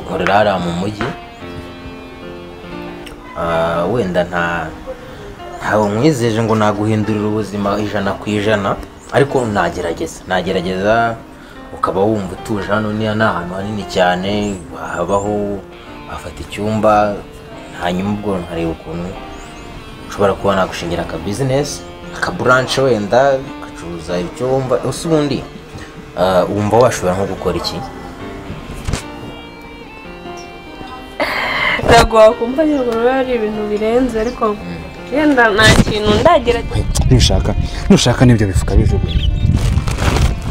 Nkorera hariya mu mujyi. Wenda ntawe nkwizeje ngo naguhindurira ubuzima 100%, ariko nagerageza ukaba wumva utuje. Hano ni ahantu hanini cyane, habaho wafata icyumba, hanyuma ubwo nkareba ukuntu ushobora kuba nagushingira aka business, aka branch, wenda ugacuruza ibyo wumva. Ese ubundi wumva washobora nko gukora iki? Ntabwo wakumva yuko biba ari ibintu birenze, ariko yenda nta kintu ndagerageza. Nushaka n'ibyo bifuka bijugunye.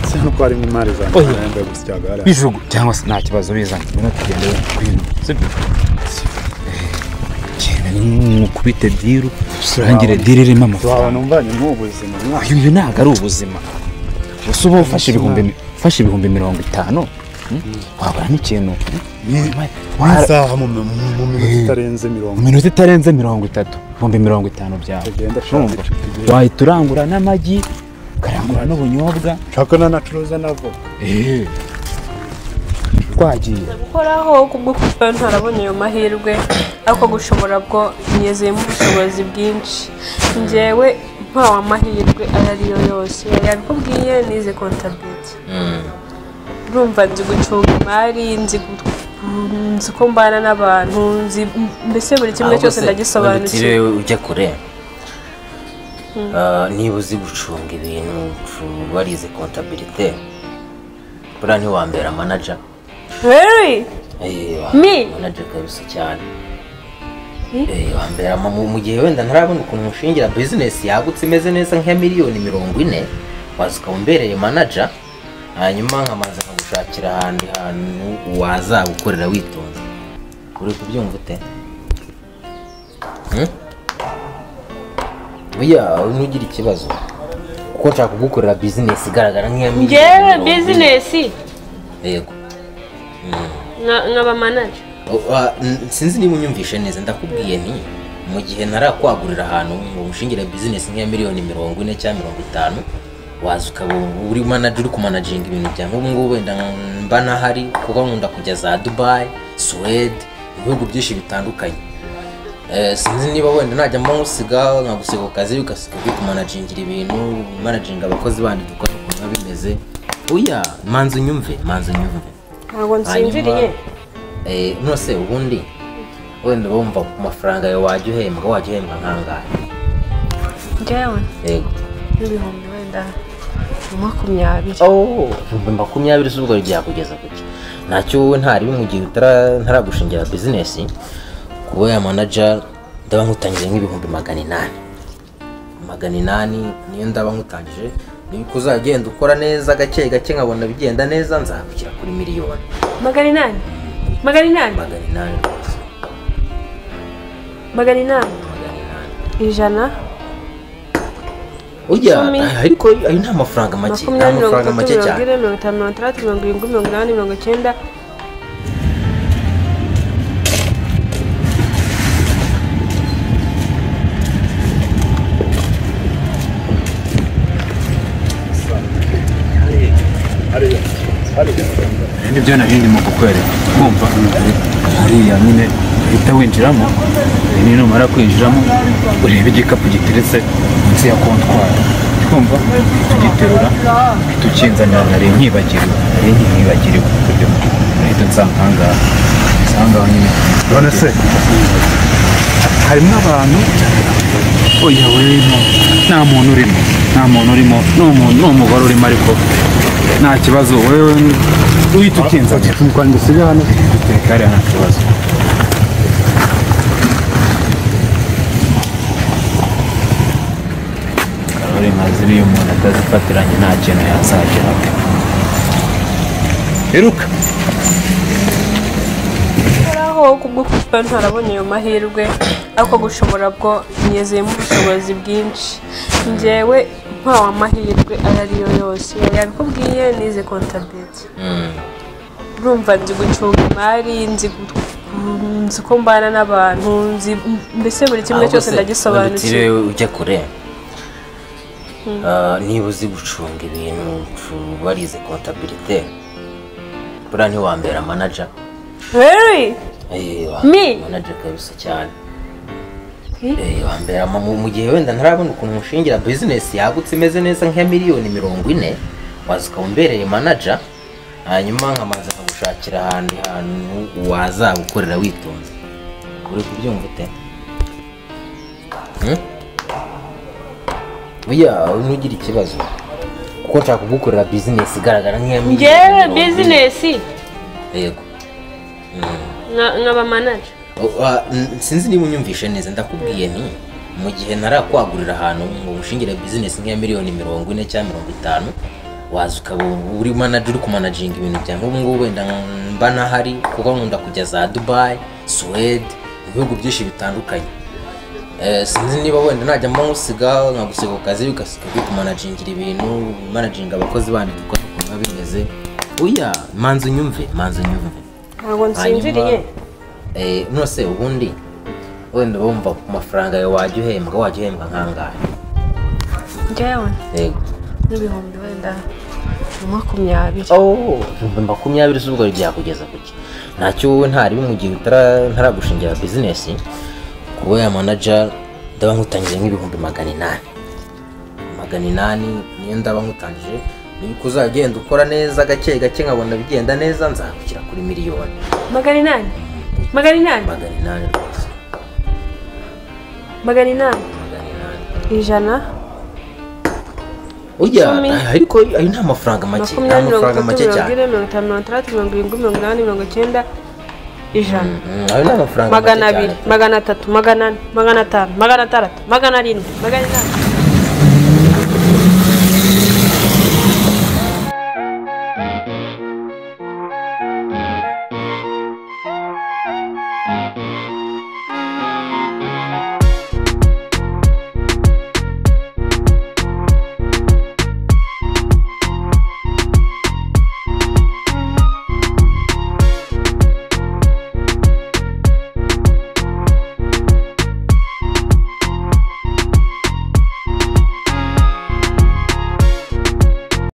Se nuko harimo imari zanjye yambaye gusyaga bijugu cyangwa se nta kibazo bizanye. Ngwino tugende ngwino, sibyo? Nkubite diru urangire diri irimo amafaranga. Numvanye n'ubuzima. Uyu ntabwo ari ubuzima. Gusa uba ufashe 50,000 wabura n'ikintu. Isaha mu minota itarenze 30, minota itarenze 30, 50,000 byawe. Wahita urangura n'amagi, ukarangura n'ubunyobwa, nshaka nanacuruza navo. Twagiye gukoraho kubwo kuba ntarabonye ayo mahirwe, ariko gushobora bwo niyezeyemo ubushobozi bwinshi. Njyewe mpawe amahirwe ayo ariyo yose, yabikubwiye nize comptabilité. Urumva nzi gucunga imari, nzi ko mbana n'abantu, nzi mbese buri kimwe cyose ndagisobanukiwe. Ujya kure niba uzi gucunga ibintu, warize comptabilité, buriya ntiwambera manager. Really? Me? Manager kabisa cyane. Wambera mu gihe wenda ntarabona ukuntu mushingira business yagutse imeze neza nka 40,000,000, waza ukaba umbereye manager, hanyuma nkamanza nkagushakira ahandi hantu wazagukorera witonze. Uri kubyumva ute? Oya, ntugire ikibazo kuko nshaka kugukorera business igaragara nk'iya miliyoni. Njyewe business? Yego. Nkaba manager. Sinzi niba unyumvishe neza, ndakubwiye nti mu gihe ntarakwagurira ahantu ngo ushingire business nk'iya 40,000,000 cyangwa 50, waza ukaba uri manager, uri kumanaginga ibintu bya nk'ubu ngubu. Wenda mba nahari kuko nkunda kujya za Dubai, Suwede, ibihugu byinshi bitandukanye. Sinzi niba wenda najya mba nkusiga nkagusiga ku kazi, ugasiga uri kumanagingira ibintu, managinga abakozi bandi dukora ukuntu biba bimeze. Oya, manza unyumve. Ntabwo nsinziriye. Nose ubundi wenda wumva ku mafaranga yawe wajya uhembwa nkangahe? Njyewe? Yego. N'ibihumbi wenda 20. Oh, 20,000 se ubwo byakugeza kuki? Ntacyo wowe ntari mu gihe ntaragushingira business, kuba ya manager ndaba nkutangije nk'ibihumbi 800. 800 niyo ndaba nkutangije, niko uzagenda ukora neza gake gake nkabona bigenda neza, nzakugera kuri 1,000,000. 800? 800? 800 rwose. 800? 100? Ujya ariko ayo nta mafaranga make, nta mafaranga make cyane. 20, 50, 60, 70, 80, 90. Nibyo nari ndimo kukwereka, kumva hariya nyine uhita winjiramo, numara kwinjiramo urebe igikapu giteretse munsi ya kontwari, kumva tugiterura tukinzanira. Nari nkibagiriwe ahita nsanga ahangaha nyine. None se harimo abantu? Oya we, nta muntu urimo, ni umugore urimo, ariko nta kibazo. Wewe uhita ukinzanira hano, duteka hariya nta kibazo. Karori nka ziriya umuntu atazifatiranye nta kintu yazageraho. Iruka. Kubwo kuba ntarabonye ayo mahirwe, ariko gushobora bwo niyezeyemo ubushobozi bwinshi. Njyewe mpawe amahirwe ayo ariyo yose, yabikubwiye nize comptabilité. Urumva nzi gucunga imari, nzi ko mbana n'abantu, nzi mbese buri kimwe cyose ndagisobanukiwe. Ujya kure niba uzi gucunga ibintu, warize comptabilité, Buriya ntiwambera manager. Really? Me? Manager kabisa cyane. Wambera mu gihe wenda ntarabona ukuntu mushingira business yagutse imeze neza nka miliyoni 40, waza ukaba umbereye manager, hanyuma nkamaze nkagushakira ahandi hantu wazagukorera witonze. Uri kubyumva ute? Oya, ntugire ikibazo kuko nshaka kugukorera business igaragara nk'iya miliyoni. Njyewe business? Yego. Nkaba manager. Sinzi niba unyumvishe neza, ndakubwiye nti mu gihe ntarakwagurira ahantu ngo ushingire business nk'iya miliyoni 40 cyangwa 50, waza ukaba uri manager, uri kumanaginga ibintu bya nk'ubu ngubu wenda mba ntahari kuko nkunda kujya za Dubai, Suwede, ibihugu byinshi bitandukanye. Sinzi niba wenda najya mba nkusiga nkagusiga ku kazi ugasiga uri kumanagingira ibintu, managinga abakozi bandi kuko ukuntu biba bimeze. Oya, manza unyumve, manza unyumve. Ntabwo nsinziriye. Nose ubundi wenda wumva ku mafaranga yawe wajya uhembwa nkangahe? Njyewe? Yego. N'ibihumbi wenda 20. Oh, 20 z'ubwo byakugeza kuki? Ntacyo wowe ntari mu gihe ntaragushingira business, kuba ya manager ndaba nkutangije nk'ibihumbi 800. 800 niyo ndaba nkutangije, niba uzagenda ukora neza gake gake nkabona bigenda neza nzakugera kuri miliyoni. 800? 800? 800 rwose. 800? 100? Oya, ariko ayo nta mafaranga make, nta mafaranga make cyane. 20, 50, 60, 70, 80, 100. Ayo nta mafaranga make cyane. 200, 300, 400, 500, 600, 700, 800.